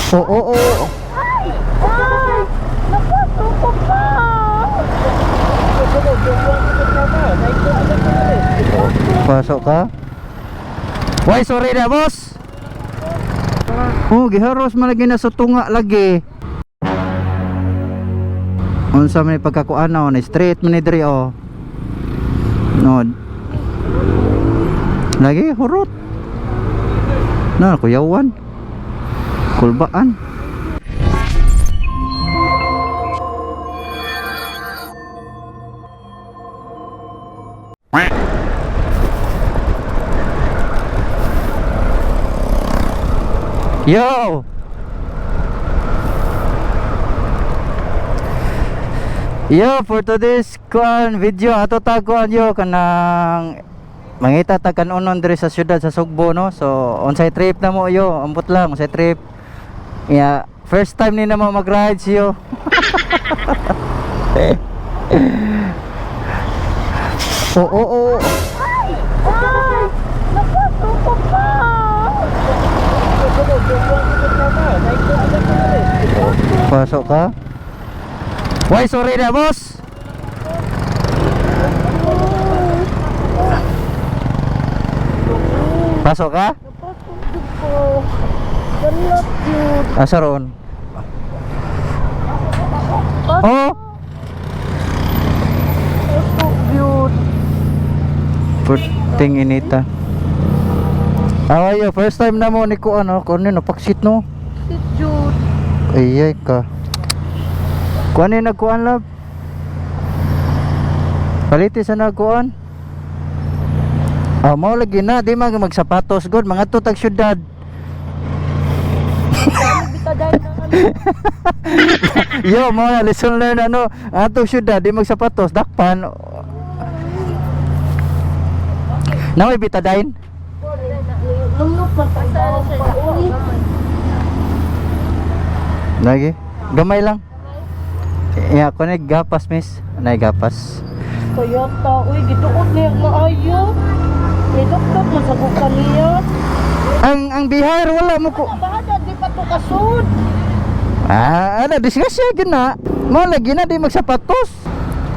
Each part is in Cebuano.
Oo, oo. Ay! Ay! Napasok ko pa! Pasok ka? Why, sorry na, boss. Oh, giharos man lagi na sa tunga lagi. Unsa man ni pagkakuan na straight man ni diri oh. No. Lagi hurot. Na kuyawan. Kulbaan. Yo! Yo, for today's kuan video ato ta kuan yo kanang mangita ta kanunon diri sa syudad sa Sugbo, no. So unsay trip na mo yo, ambot lang unsay trip. Yeah, first time ni na mo mag-ride siyo. Oo, oo, oo. Ay! Ay! Napasok ko pa! Pasok ka? Why, sorry na, boss. Pasok ka? Napasok ko. Kalat yun. Asa roon? Oh, Pasok yun. Puting inita. Ah, ayo, first time na mo ni ko ano, kuno no paksit no. Si Jude. Ay ay ka. Kuan ni nagkuan lab. Paliti sa nagkuan. Ah, mao lagi na di man magsapatos god mga tag syudad. Bitadaan na ano. Yo, mao na lesson learned ano, atong syudad di magsapatos dakpan. Naway betadine. Lulup man pa sa. Lagi. Gamay lang. Ya, kuno gapas miss. Nay gapas. Toyota, uy, gituot niya maayo. Nidukdok man sa kuka niya. Ang bihar wala mo ko. Bahada, di pa to kasud. Ah, ana disgrasya gyud na. Mao lagi na di magsapatos.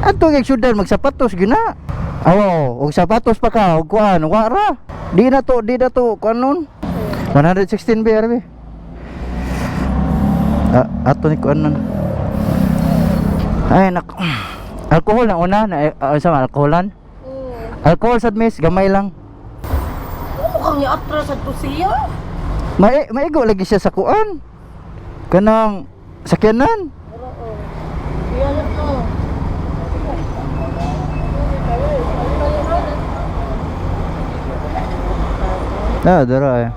Adto kay syudad magsapatos gyud na. Awo, og sapatos pa ka og kuan, wa ra. Di na to kuan nun. 116 BRB. Ah, ato ni kuan nun. Ay nak. Alkohol na una na sa alkoholan. Oo. Alkohol sad miss, gamay lang. Ano kang niatras sa to siya? Maigo lagi siya sa kuan. Kanang sakyanan. Oo. Iya lang to. Ah, dara eh.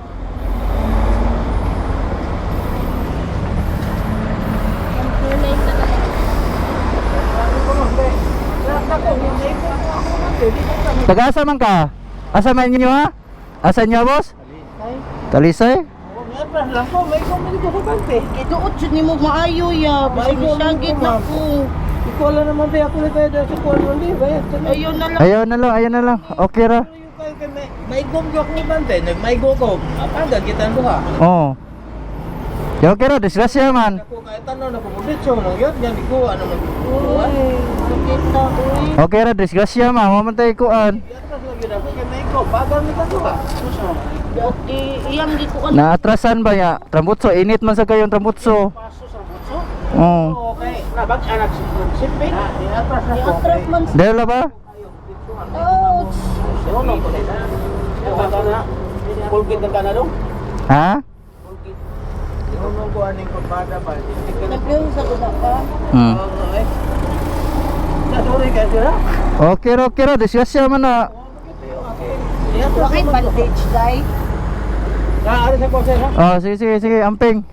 Taga-asa man ka? Asa man ninyo ha? Asa niya boss? Talisay? Gituot jud nimo maayo ya. Bisag misagit na ko. Ikaw lang naman ba ako na sa kuwan mo di ba? Ayun na lang. Ayaw na lang, ayaw na lang. Okay ra. Maigom ko akong ibante, nagmaigo ko. Apagan kita duha. Oo. Ya okay ra, disgrasya man. Ako kay tanon ako mo ditso nang yun gani ko ano man kuan. Uy, sakit na uy. Okay ra, disgrasya man. Wa man tayo kuan. Atras lang gyud ako kay maigo, pagan kita duha. Iyang di ko ano. Naatrasan ba ya? Trambutso, init man sa kayong trambutso. Paso sa butso. Oo. Okay, nabag anak sipit. Di atras na ko. Niatras man sa. Dahil ba? Ouch. Ano ko na? Na. Pulgit ang kana dong. Ha? Pulgit. Ano ko aning pagpada ba? Nagyong sa guna ka. Hmm. Sa sorry kay sira. Okay ra, disgrasya man na. Bakit bandage day? Na ari sa kose ha. Oh, sige, sige, sige, amping.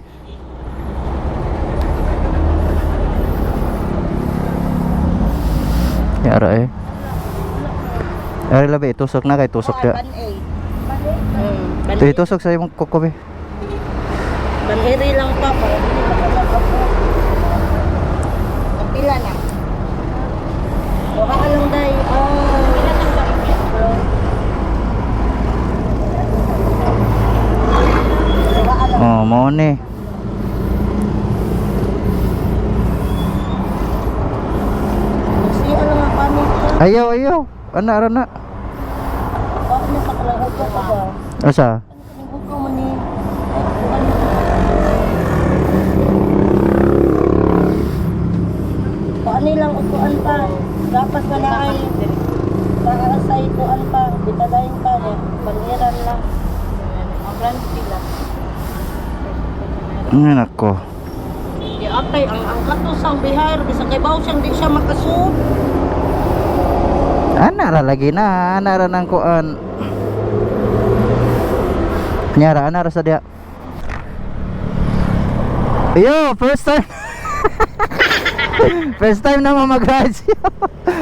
Yara eh. Ari labi, tusok na kay tusok Oh, ya. Ban-A. Ito itusok sa imong kuko be. Banhiri lang pa para dili makalap ako. Ang pila na. Kuha ka lang day. Ah. Pila lang ba? Kuha ka lang. Oh, mao ni. Ayaw, ayaw. Ana ra na. Bakit niya sa kalang hugaw ka ba? Asa? Ano kaming hugaw man ni? Ay, kuan. Kuan nilang upuan pa. Gapas na na ay Kaasay kuan pa. Bitadayin pa. Paniran lang. Ang sila. Ay, nako. Di atay ang katusang bihar bisan kay baw siyang di siya makasud. Ana ra lagi na, ana ra nang kuan. Nyara, ana ra sa diha. Yo, first time. First time na mo mag-ride siya.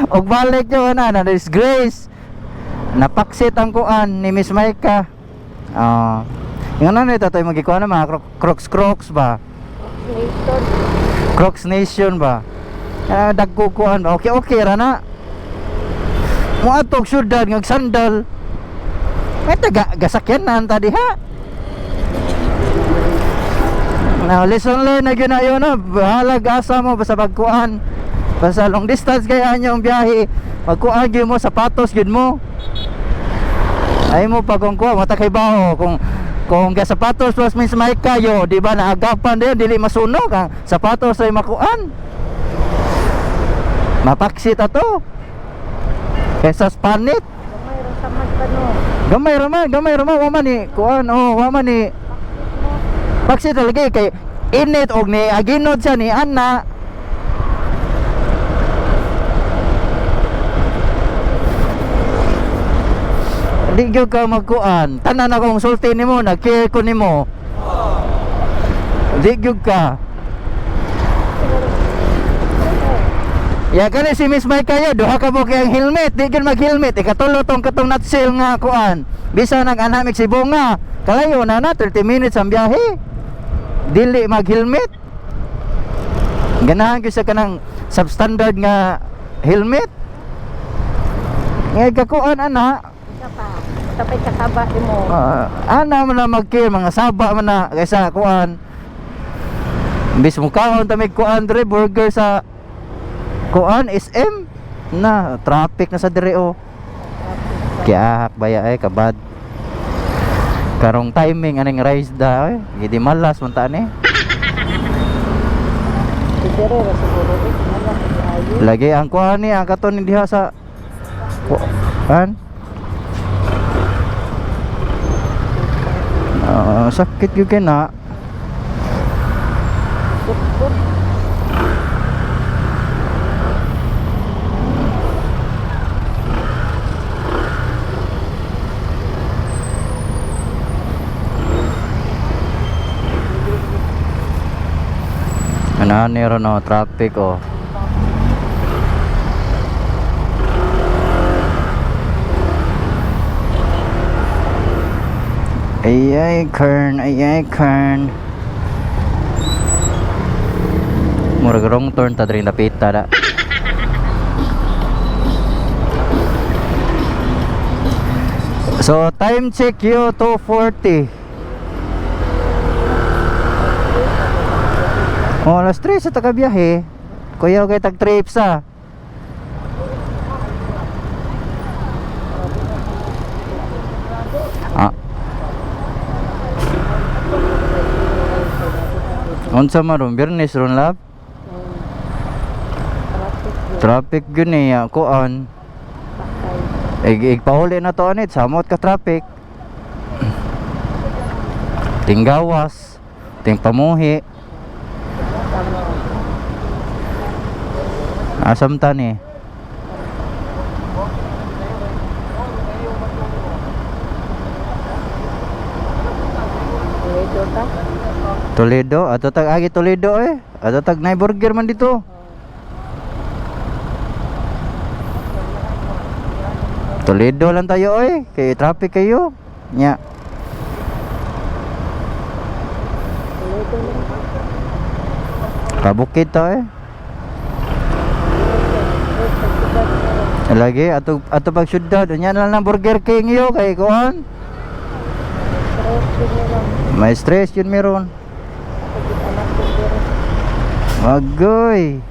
Og balik yo ana na disgrace. Napaksit ang kuan ni Miss Maika. Ah. Yung ano nito tayo magikuan na mga crocs crocs ba? Nation. Crocs Nation ba? Ah, dagko kuan ba? Okay, okay ra na. Moadtog syudad ngag sandal. Ay taga gasakyanan ta diha. Now, lesson learned na gyud na yun, no? Bahalag asa mo basta pagkuan. Basta long distance kay anyong biyahe. Pagkuan gyud mo sapatos gyud mo. Ay mo pa kung kuha mata kay baho kung ga sapatos plus means may kayo, di ba naagapan din dili masunog ang sapatos ay makuan. Mapaksit ato. Kaysa spanit. Gamay ra sa magkano. Gamay ra man, gamay ra man wa man ni kuan, oh, wa man ni Paksit talaga eh, kay init og ni aginod siya ni Anna. Di gyud ka magkuan. Tanan akong sulti nimo, nag-care ko nimo. Di gyud ka. Ya kani si Miss Mike kayo, duha ka mo kay ang helmet, di gyud mag-helmet, ikatulo tong katong nutshell nga kuan. Bisa nag anamik si Bunga, kalayo na na 30 minutes ang biyahe. Dili mag-helmet. Ganahan gyud sa kanang substandard nga helmet. Ngay kakuan ana, Isa pa. Tapay kasaba mo. Ah, ana man na mag-care, mga saba man na kaysa kuan. Imbis mo kaon ta may kuan dre burger sa kuan SM na traffic na sa dire oh. Kaya baya ay kabad. Karong timing aning rice da eh. Gidi malas man ta ni. Siguro ra siguro eh. Wala ayo. Lagi ang kuan ni ang katon ni diha sa kuan. Ah, sakit gyud kay na. Good. Ano ni ron oh, traffic oh. Ay ay kern, ay ay kern. Murag wrong turn ta diri napita da. So time check yo 2:40. Oh, alas 3 sa taga biyahe. Kuya kay tag trips ah. Ah. Unsa man ron Biyernes ron lab? Traffic Traffic gyud ni ah, kuan. Sakay. Ig igpahuli na to anit samot ka traffic. Tinggawas, tingpamuhi. Asam ta ni? Toledo ta. Toledo, ato tag agi Toledo eh. Ato tag nay burger man dito. Toledo lang tayo eh, kay traffic kayo. Nya. Toledo lang. Kabukid ta eh. Lagi ato ato pag syudad, unya na lang ng Burger King yo kay kuan. Stress yun meron. May stress yun meron. Pagid anak ko pero Magoy.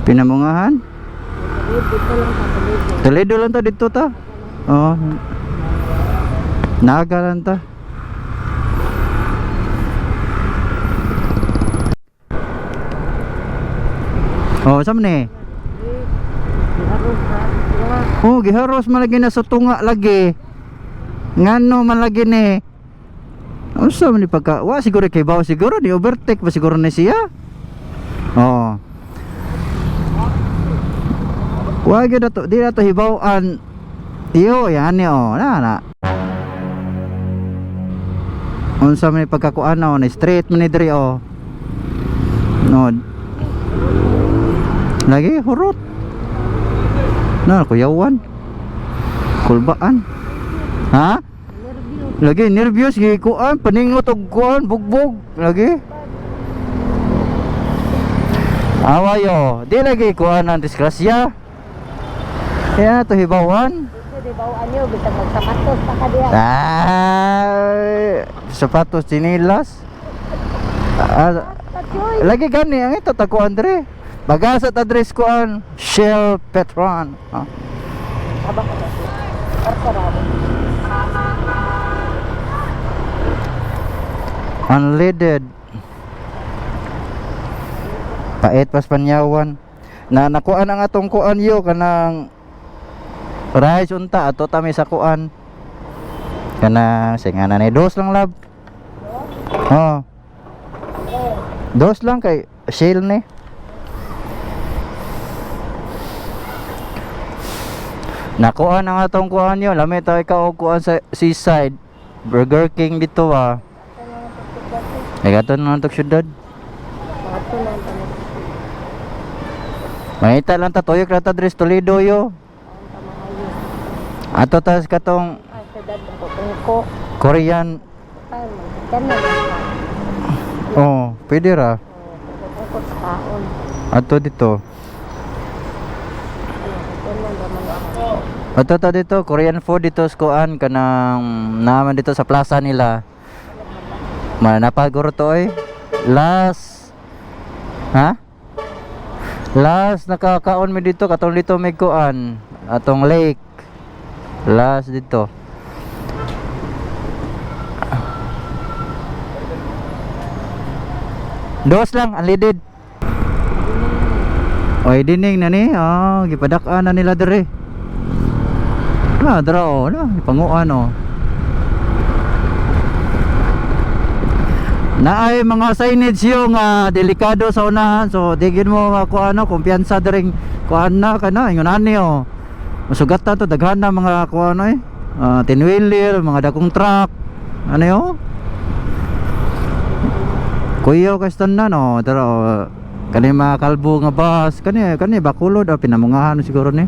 Pinamungahan? Dito lang sa Toledo. Toledo lang ta dito ta. Oo. Naga lang ta. Oh, saan ni? Oh, giharos man lagi na sa tunga lagi. Ngano man lagi ni? Unsa man ni pagka wa siguro kay bawo siguro ni overtake ba siguro ni siya? Oh. Wa gyud ato, di na to hibaw-an. Iyo, yan ni oh, na na. Unsa man ni pagkakuan oh, ni straight man ni diri oh. No. Lagi hurot. Na kuyawan. Kulbaan. Ha? Lagi nervyos gi kuan paningot og kuan bugbog lagi. Awayo, di lagi kuan ang disgrasya. Kaya to hibawan. Dito di bawaan niyo bisag magsapatos pa ka diha. Ah, sapatos chinilas. Ah, Tachoy. lagi gani ang ito takuan Andre. Bagasa ta dress kuan Shell Petron. Ah. Aba ka dito. Karkarado. Unleaded. Pait pas panyawan. Na nakuan ang atong kuan yo kanang rice unta ato ta may sa kuan. Kanang singana ni dos lang lab. Oh. Dos lang kay shell ni. Nakuan ang atong kuan yo, lami tayo ka og kuan sa seaside. Burger King dito ah. Ay kato na lang tog syudad. Ato na ang tanong. Mangita lang ta tuyok ra ta dres Toledo yo. Ato tas katong Ay, sa dad ako tungko. Korean. Ay, magkanan na. Oh, pwede ra. Tungko sa kaon. Ato dito. Ano, kanan raman ako. Ato ta dito Korean food dito sa kuan kanang naman dito sa plaza nila. Manapaguro to oy. Last. Ha? Last nakakaon mi dito katong dito may kuan atong lake. Last dito. Dos lang, unleaded. Oy, dining na ni. Oh, gipadak-an na nila dere. Na, dara oh, na, ipanguan oh. Naay mga signage yung delikado sa unahan. So, digin mo nga kuan ano, kumpiyansa dering kuan na kana ingon ani oh. Masugat ta to daghan na mga kuan eh. Tinwheeler, mga dakong truck. Ano yo? Kuyo kay tanan oh, dara oh. Kani mga kalbo nga bus, kani kani Bacolod oh, pinamungahan siguro ni.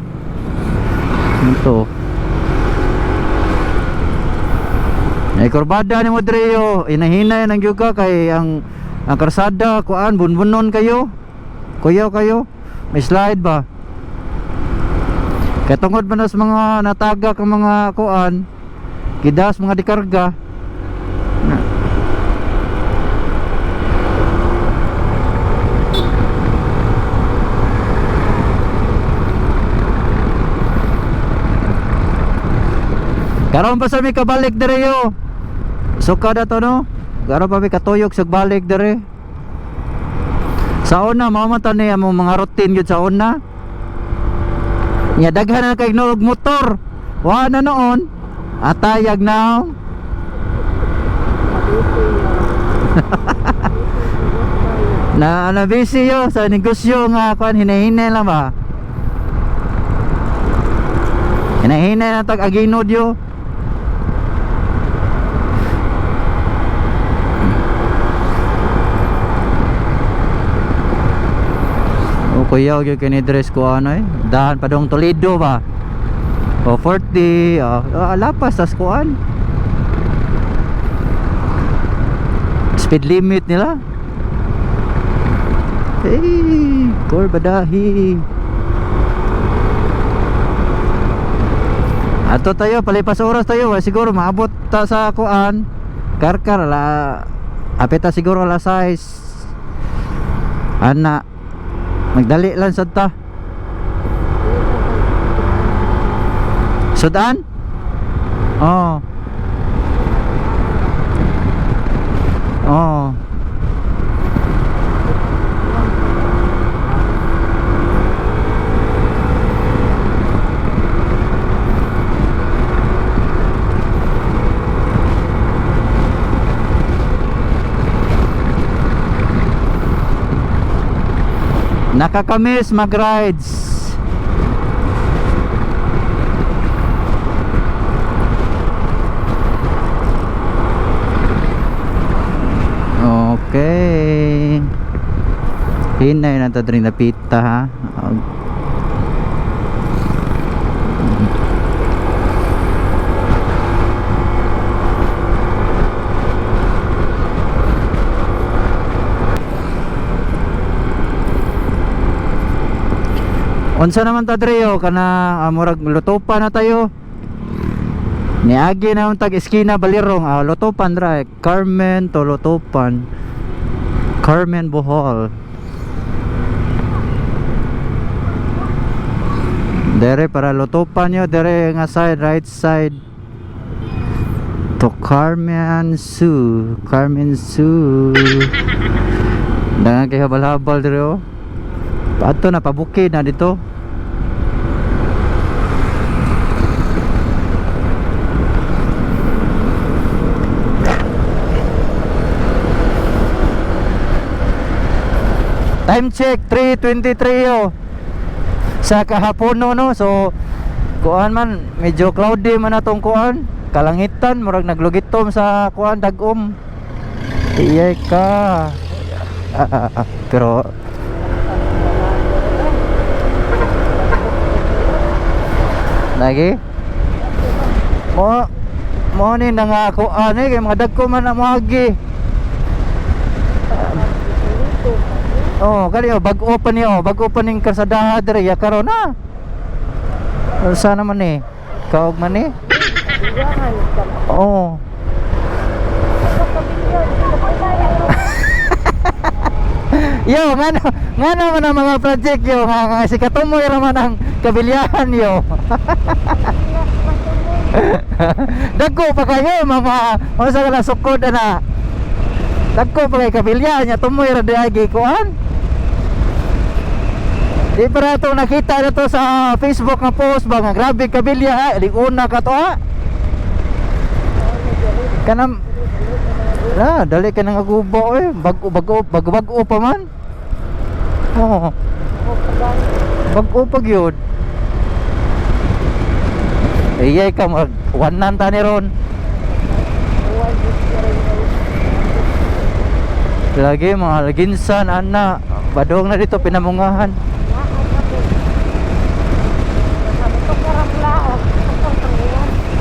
Ito. Ay kurbada ni mo dre yo, inahinay nang gyud ka kay ang karsada kuan bunbunon kayo. Kuyaw kayo. May slide ba? Kay tungod man na sa mga natagak ang mga kuan, gidas mga dikarga. Na. Karon pa sa mi kabalik dire yo. Suka na to no. Karon pa mi katuyok sa balik dire. Sa una mao man ta ni among mga routine gyud sa una. Nya daghan na kay og motor. Wa na noon. Atayag na. Na na busy yo sa negosyo nga kuan hinahinay lang ba. Hinahinay na tag aginod yo. O kuya, og kini dress ko ano eh. Dahan pa dong Toledo ba? O 40, o, oh, lapas tas kuan. Speed limit nila. Hey, Corbadahi. Ato tayo, palipas oras tayo. Eh, siguro maabot ta sa kuan. Karkar la apita siguro la size. Ana. Magdali lang sad ta. Sudan? Oo. Oo. Nakakamiss mag-rides. Okay. Hinay na ta diri napita ha. Unsa naman ta diri oh kana murag lutopan na tayo. Niagi na tag eskina Balirong, lutopan ra eh. Carmen to Lutopan. Carmen Bohol. Dere para lutopan yo, dere nga side, right side. To Carmen Sue, Carmen Sue. Dangan kay habal-habal dere oh. Ato na pabukid na dito. Time check 3:23 yo. Sa kahapon no, no. So kuan man medyo cloudy man atong kuan. Kalangitan murag naglugitom sa kuan dagom. Iyay ka. Pero lagi mo mo ni nangako ani kay mga dagko man na moagi. Oh, kani oh, bag-o pa ni oh, bag-o pa ning kalsadaha diri ya karon na. Sana man ni? Kaog man ni? Iyahan ka. Oo. Yo, ngano ngano man ang mga project yo nga, nga si katumoy ra man ang kabilyahan yo. Dagko pa kayo mga unsa ka na sukod ana. Dagko pa kay kabilyahan nya tumoy ra diay gikuan. Di pa na ito nakita na to sa Facebook nga post ba nga grabe kabilya ha, una ka to ha. Kanang dali ka nang agubo eh. Bago bago bago bago pa man. Oo. Bago pa gyud. Iyay ka mag wanan ta ni ron. Lagi mga laginsan ana, badong na dito pinamungahan.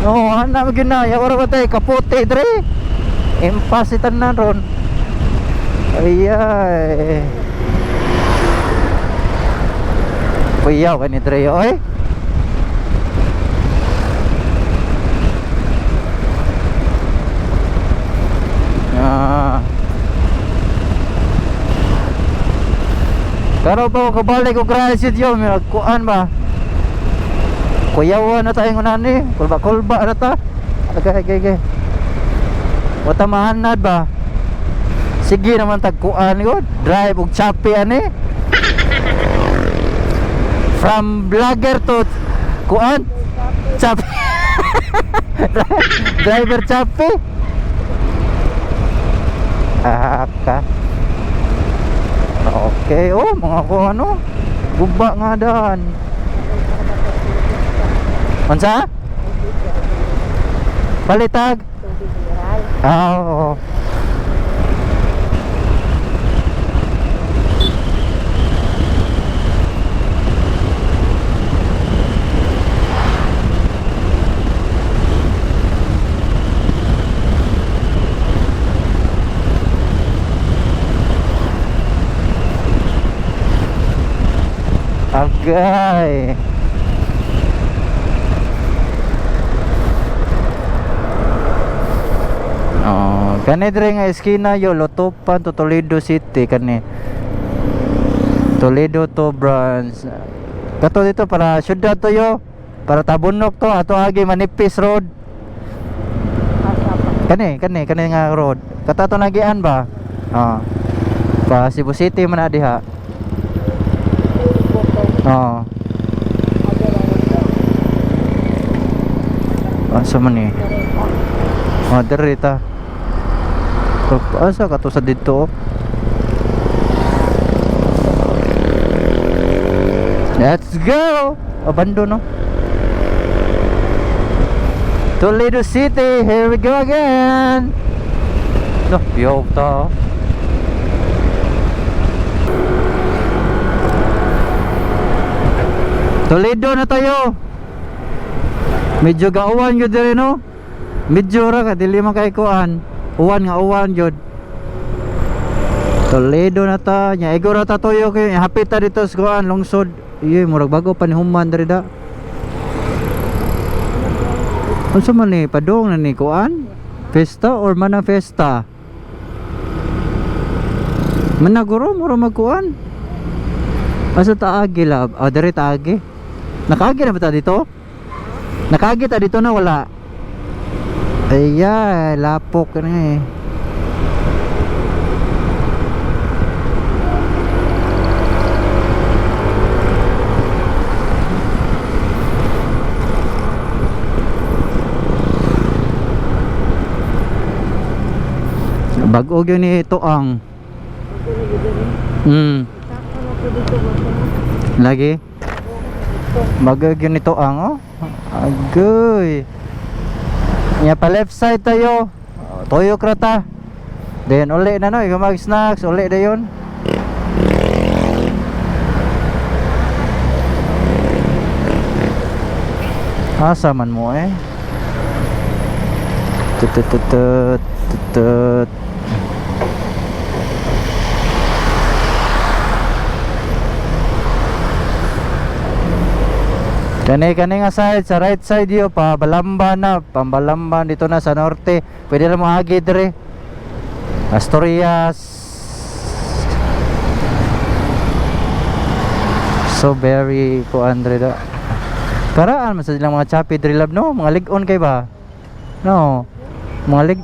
Oo, ana mo gyud na. Ya ora ba tay kapote dre. Impas tanan ron. Ayay. Puyaw ka ni dre oy. Ah. Pero pa ko kabalik ko grabe yo, may kuan ba? Kuyawan na tayong unahan eh. Kulba-kulba na ta. Okay, okay, okay. Wata mahanad ba? Sige naman tagkuan ko. Drive og choppy ani. From vlogger to kuan. Choppy. Driver choppy. Ah, ka. Okay, oh, mga ko ano. Guba nga daan. Unsa? Palitag. Ah, oo. Agay. Oh, kani dire nga eskina yo Lotopan to Toledo City kani. Toledo to branch. Kato dito para syudad to yo. Para Tabunok to ato agi Manipis Road. Asa pa. Kani kani kani nga road. Kato ato nagian ba? Ah. Pa Cebu City man na diha. Oo. Asa man eh? Oh, diri ta. Asa ka to sa dito? Oh? Let's go! Abando no? Toledo City, here we go again! No, biyog ta. Oh. Toledo na tayo. Medyo gauwan gyud diri no. Medyo ra ka dili man kay kuan. Uwan nga uwan gyud. Toledo na ta, nya igo ra ta tuyo kay hapit ta dito sa kuan lungsod. Iye murag bago pa ni human diri da. Unsa man ni padung na ni kuan? Festa or mana festa? Managuro mura magkuan. Asa taagi lab? Ah, diri taagi. Nakaagi na ba ta dito? Nakaagi ta dito na wala? Ay, lapok na eh. Bag-o gyud ni Tuang. Lagi. Bago gyud ni Tuang oh. Agoy. Nya pa left side tayo. Toyo krata. Then uli na no, ikaw mag snacks, uli na yun. Asa man mo eh? Tut tut tut tut tut tut. Kani kani nga side sa right side yo pa Balamba na, Pambalamba dito na sa norte. Pwede na mo agi dire. Asturias. So very kuan dire da. Karaan man sa ilang mga choppy dire lab no, mga lig-on kay ba? No. Mga lig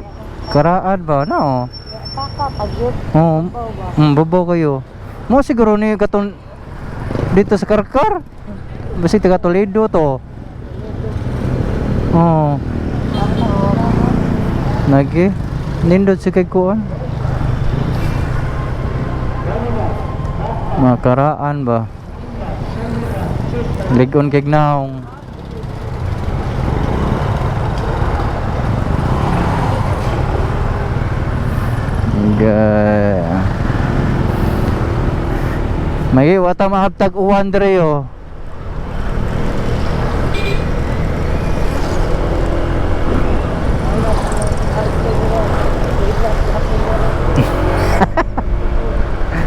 karaan ba? No. Paka pagyud. Oo. Baw ba? Bobo kayo. Mo siguro ni katong dito sa Karkar. Basta taga Toledo to. Oo. Nagi. Nindot si kay kuan. Makaraan ba? Ligon kay naong. Ga. Magi wata mahabtag uwan dre oh.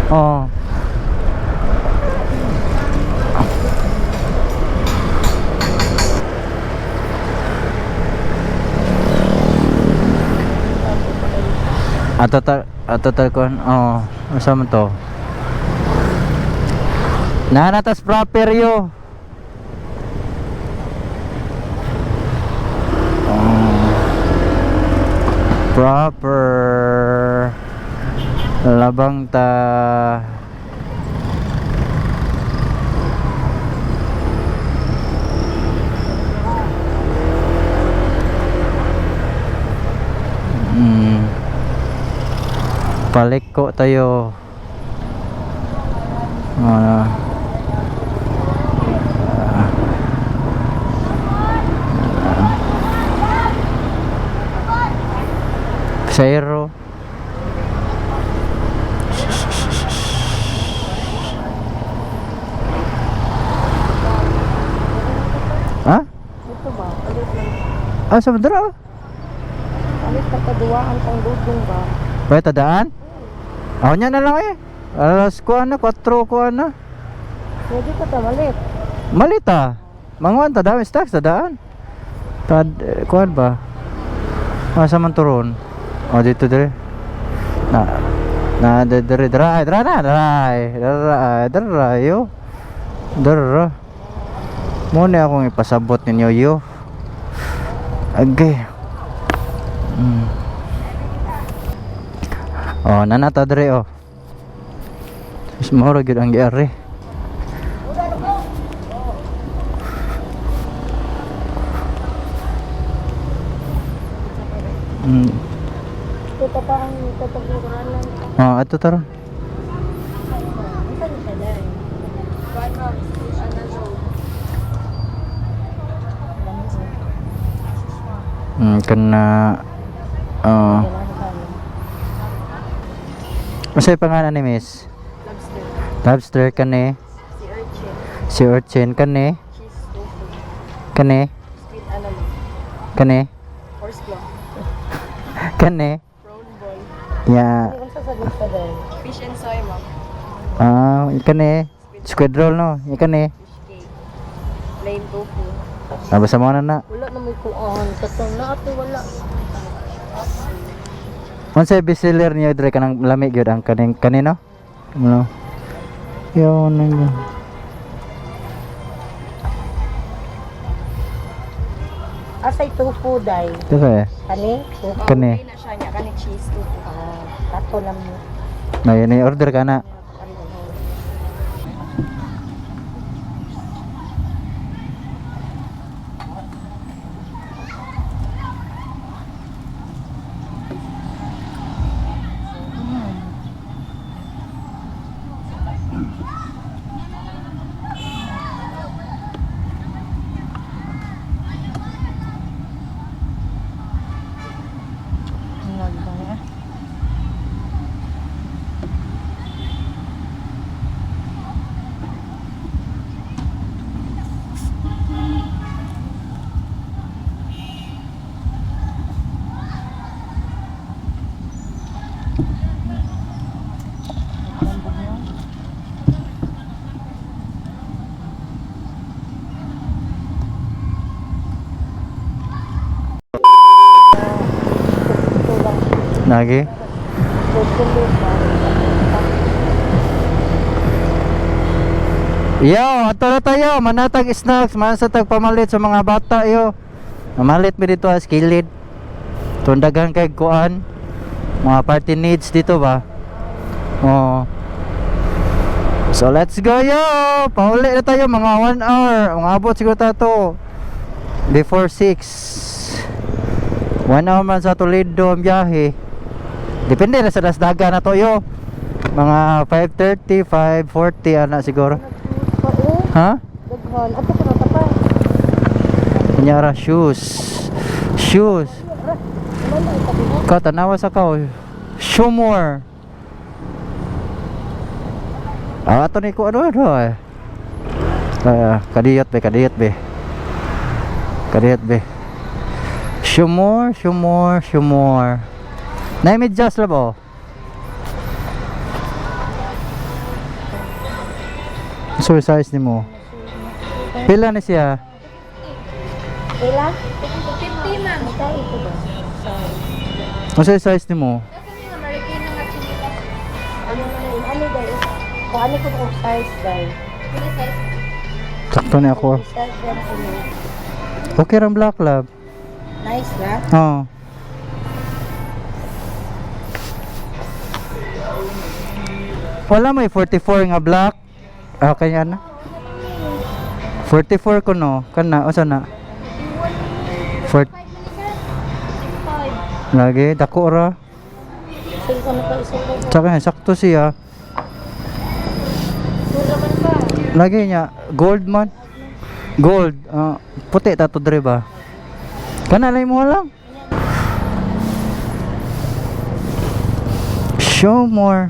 Oh. Ato ta ato ta kon. Oh, asa man to? Nanatas proper yo. Oh. Proper. Labang ta. Paliko tayo. Ah. Zero. Ha? Dito ba? Alit lang. Ah, sa Madura? Alit ka kaduwaan kang dugong ba? Pwede tadaan? Ako niya na lang eh. Alas kuan na, 4 kuan na. Pwede ka tamalit. Malita. Manguan tadaan, stacks tadaan. Tad eh, kuan ba? Asa man turon? Oh, dito dire. Na. Na dere dra dra dra dra dra dra yo. Dra. Mo na akong ipasabot ninyo yo. Agay. Oh, nanata dre oh. Is mao ra gyud ang giari. Ito pa ang tataguranan. Oh, ato tara. Saan siya dahil? Kana oh. Unsay pangalan ni Miss? Lobster. Lobster kani, Si urchin. si urchin kani, Cheese tofu. kani, Squid analog. kani, Horse claw. kani. Prawn ball. Ya, Ano sa gusto dahil? Fish and soy, ma'am. ah, kani, squid roll no, kani. Fish cake. Plain tofu. Ah, basta mo na na. Wala na may kuan. Katong na ato wala. Unsay best seller niyo dre kanang lami gyud ang kaning kanino? Ano? Yo na yun. Asay tofu dai. Dre. Kani? Tofu. Kani. Na siya niya, kani cheese tofu. Ah, ato lang mo. Nay ni order ka na. Lagi. Yo, ato na tayo, manatag snacks, man sa tagpamalit sa mga bata yo. Mamalit mi dito as kilid. Tundagan kay kuan. Mga party needs dito ba? Oo. So let's go yo. Pauli na tayo mga 1 hour. Mga abot siguro ta to. Before 6. 1 hour man sa Toledo ang biyahe. Depende na sa dasdaga na to yo. Mga 5:30, 5:40 ana siguro. Oo, Ha? daghan. Ato ko na pa. Kunyara shoes. Shoes. Ka tanawa sa ka. Oh. Show more. Ah, ato ni ko ano ano eh. Ah, kadiyot be, kadiyot be. Kadiyot be. Show more, show more, show more. Na medyas la ba? So size ni mo. Pila ni siya? Pila? 50, ma'am. Kaya ito ba? Sorry. Ano size ni mo? Nasa niyo nga Marikina nga chinitas. Ano na yun? Ano dahil? Kung ano ko kung size dahil? Pila size? Sakto ni ako. Size yan ano. Okay ra black lab. Nice na? Oo. Wala may 44 nga black. Okay yan na. 44 ko no. Kana usa na? 4 5 man sir. 5. Lagi dako ra. Sige ko na pa isang ko. Tsaka sakto siya. Wala man pa. Lagi niya gold man. Gold. Ah, puti ta to dre ba? Kana lay mo lang. Show more.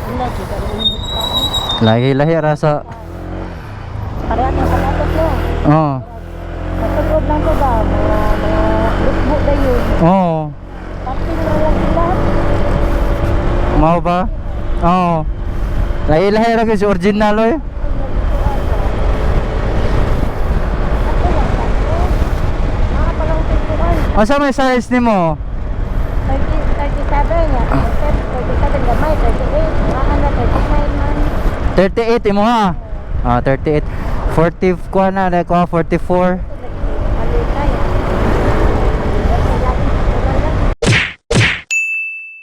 Wala, dito. Lagi lahi rasa. Para ang sapatos no? Oh. Kasunod lang ko ba? Mga lukbo na yun. Oo. Parting na lang sila. Mao ba? Oo. Lahi lahi ra gyud si original oy. Ako lang sakto. Mga palang pintuan. Asa may size nimo? 30, 37 ya. 37 gamay, 38. Mga na 39 man. 38 imo ha. Ah, 38. 40 kuha na, ko 44.